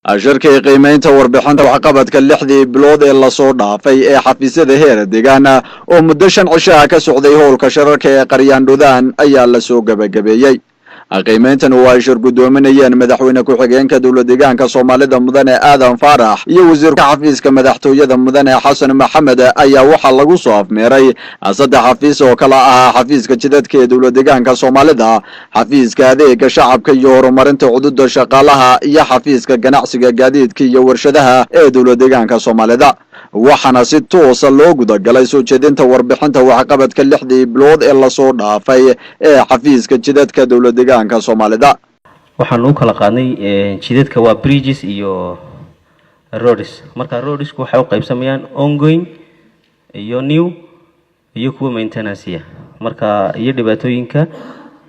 Shirkii qiimeynta warbixinta waxqabadka 6dii bilood ee lasoo dhaafay ee xafiisyada heer deegaan oo muddo 5 cishaha ka socday howlka shirarka ee Qaryaandhudaan ayaa lasoo gebagabeeyey. Qiimeyntan oo ay shir guddoominayeen madaxweyne ku-xigeenka Dowlad Deegaanka Soomaalida, Mudane Aadan Faarax, iyo wasiirka xafiiska madaxtooyada, Mudane Xasan Maxamed, ayaa waxaa lagu soo afmeeray saddex xafiis oo kala ahaa xafiiska jidadka ee Dowlad Deegaanka Soomaalida, xafiiska adeega shacabka iyo horumarinta cududa shaqaalaha, iyo xafiiska ganacsiga, gaadiidka iyo warshadaha ee Dowlad Deegaanka Soomaalida. Waxaana si toosa loo gudagalay soo jeedinta warbixinta waxqabadka 6dii bilood ee lasoo dhaafay ee xafiiska jidadka Dowlad Deegaanka Soomaalida. Waxaan u kala qaadnay jidadka waa bridges iyo roads. Marka roadsku waxay u qaybsamayaan ongoing iyo new iyo kuwa maintenance. Marka iyo dhibaatooyinka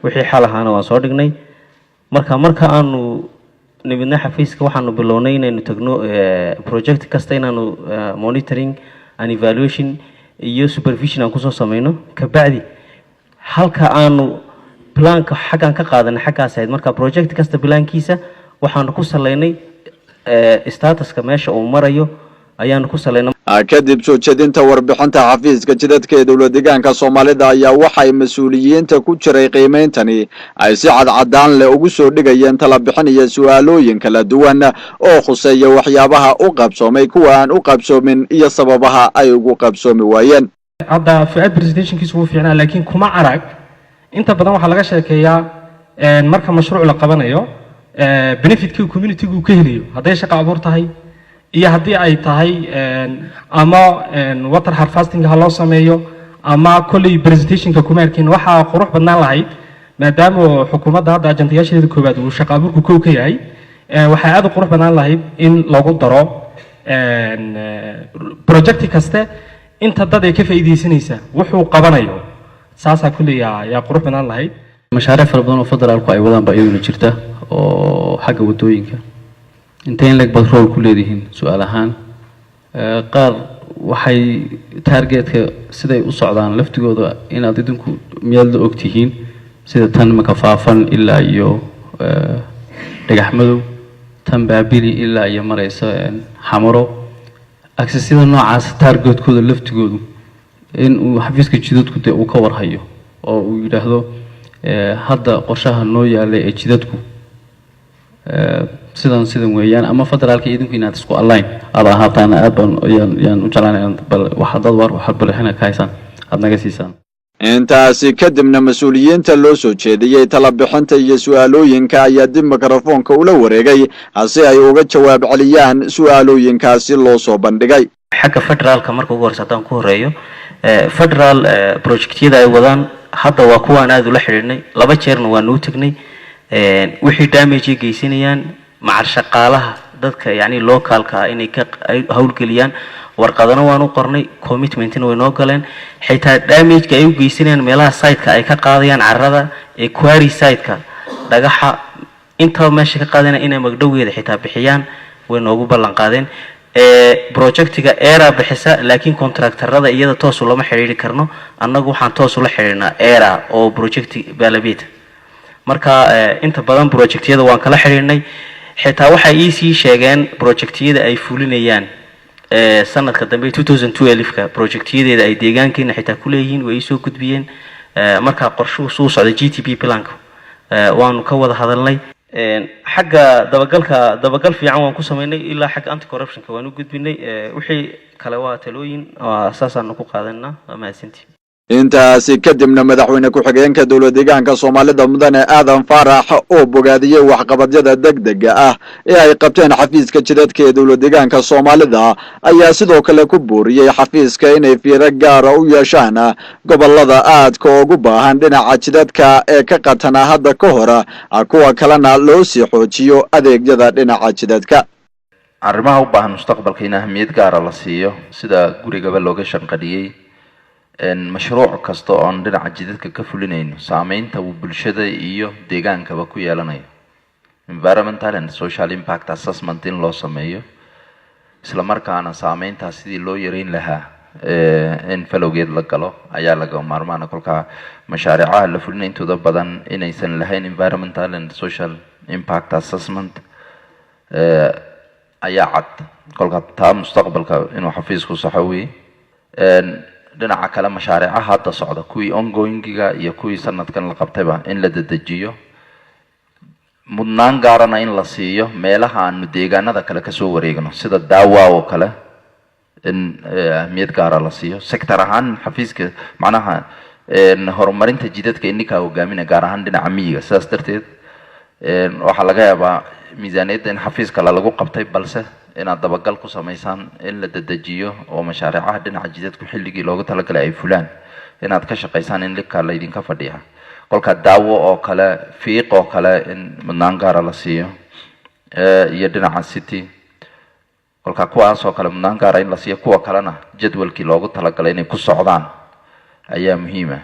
wixii xal ahaana waan soo dhignay. Marka aanu nimidna xafiiska, waxaanu bilownay inaynu tagno project kasta, inaanu monitoring and evaluation iyo supervision aan kusoo sameyno. Kabacdi halka aanu planka xaggaan ka qaadanay xaggaas ahayd. Marka project kasta plankiisa waxaanu ku saleynay statuska meesha uu marayo ayaanu ku salaynay. Kadib soo jeedinta warbixinta xafiiska jidadka ee Dowlad Deegaanka Soomaalida ayaa waxay mas-uuliyiinta ku jiray qiimeyntani ay si cadcadaan leh ugu soo dhigayeen talabixin iyo su-aalooyin kala duwan oo khuseeya waxyaabaha u qabsoomay, kuwa aan u qabsoomin iyo sababaha ay ugu qabsoomi waayeen. Hadda Fuaad presentationkiisu wuu fiicnaa, laakiin kuma arag. Inta badan waxaa laga sheekeeyaa marka mashruuc la qabanayo benefitkii communitygu ka helayo, hadday shaqo abuur tahay iyo haddii ay tahay ama water harvesting ha loo sameeyo ama kolley presentationka kuma arkin. Waxaa qurux badnaan lahayd, maadaama xukuumadda hadda ajandayaasheeda koowaad uu shaqo abuurku kow ka yahay, waxaa aad u qurux badnaan lahayd in lagu daro project kaste inta dad ay ka faa'iidaysanaysa wuxuu qabanayo. Saasaa kulley yaa qurux badnaan lahayd. Mashaariic fara badan oo federaalku ay wadaan baa iyaduna jirta oo xagga waddooyinka. Intee in leeg baad role ku leedihiin? Su-aal ahaan, qaar waxay targetka siday u socdaan laftigooda inaad idinku miyaad la ogtihiin, sida tan Makafaafan ilaa iyo Dhagax Madow, tan Baabili ilaa iyo mareysa Xamaro, accessyada noocaas targetkooda laftigoodu in uu xafiiska jidadku dee uu ka warhayo oo uu yidhaahdo hadda qorshaha noo yaalay ee jidadku sidan sidan weeyaan, ama federaalka idinku inaad isku align aad ahaataan, aad baan yaan u jeclaan. Bal wax haddaad war waxaad balixina ka haysaan aad naga siisaan. Intaasi kadibna mas-uuliyiinta loo soo jeediyey talabixinta iyo su-aalooyinka ayaa dib mikrofoonka ula wareegay si ay uga jawaab celiyaan su-aalooyinkaasi loo soo bandhigay. Xagga federaalka marka ugu horeysa haddaan ku horeeyo, federal projectyada ay wadaan hadda waa kuwaan aada ula xidhiidhnay, laba jeerna waa nuu tegnay. Wixii damage ay geysanayaan macal shaqaalaha dadka yacni localka ah inay ka ay howlgeliyaan, warqadana waan u qornay, commitmentina way noo galeen. Xitaa damageka ay u geysanayaan meelaha siteka ay ka qaadayaan carrada ee quarry siteka, dhagaxa intaba meesha ka qaadayna, inay magdhowgeeda xitaa bixiyaan way noogu ballan qaadeen. Projectiga ERA bixisa, laakiin contractorada iyada toos ulama xidhiidhi karno. Annagu waxaan toos ula xidhiidhnaa ERA oo project balabeta. Marka inta badan projectyada waan kala xidhiidhnay. Xitaa waxay iisii sheegeen projectyada ay fulinayaan sanadka dambe 2012ka, projectyadeeda ay deegaankeena xitaa kuleeyihiin way iisoo gudbiyeen. Marka qorshuhu suu socday GTP planka waanu ka wada hadalnay. Xagga dabagalka, dabagal fiican waan ku sameynay, ilaa xagga anti corruptionka waan u gudbinay. Wixii kale waa talooyin, waa saasaanu ku qaadanaa. Waa mahadsantii. Intaasi kadibna madaxweyne ku-xigeenka Dowlad Deegaanka Soomaalida, Mudane Aadan Faarax, oo bogaadiyey waxqabadyada degdega ah ee ay qabteen xafiiska jidadka ee Dowlad Deegaanka Soomaalida, ayaa sidoo kale ku booriyey xafiiska inay fiiro gaara u yeeshaan gobolada aadka ugu baahan dhinaca jidadka ee ka qatanaa hadda ka hor, kuwa kalena loo sii xoojiyo adeegyada dhinaca jidadka. Arrimaha u baahan mustaqbalka in ahamiyad gaara la siiyo, sida gurigaba looga shanqadhiyey, mashruuc kasta oon dhinaca jidadka ka fulinayno saameynta uu bulshada iyo deegaankaba ku yeelanayo, environmental and social impact assessment in loo sameeyo, isla markaana saameyntaas sidii loo yareyn lahaa in falowgeed la galo ayaa laga maarmaana. Kolkaa mashaariicaha la fulinay intooda badan inaysan lahayn environmental and social impact assessment. Ayaa cad kolka taa mustaqbalka inuu xafiisku saxo wey. Dhinaca kale, mashaariicaha hadda socda, kuwii ongoingiga iyo kuwii sanadkan la qabtayba, in la dedejiyo, mudnaan gaarana in la siiyo meelaha aanu deegaanada kale kasoo wareegno, sida Daawa oo kale, in ahmiyad gaara la siiyo. Sector ahaan xafiiska, macnaha horumarinta jidadka ininkaa hogaaminaya, gaar ahaan dhinaca miyiga. Sidaas darteed waxaa laga yaabaa miisaaniyadda in xafiis kale lagu qabtay, balse inaad dabagal ku samaysaan in la dedejiyo oo mashaariicaha dhinaca jidadku xilligii loogu talagalay ay fulaan, inaad ka shaqaysaan in linkaa laydinka fadhiya. Kolka Daawo oo kale, Fiiq oo kale, in mudnaan gaara la siiyo, iyo dhinaca City. Kolka kuwaas oo kale mudnaan gaara in la siiyo, kuwa kalena jadwalkii loogu talagalay inay ku socdaan ayaa muhiima.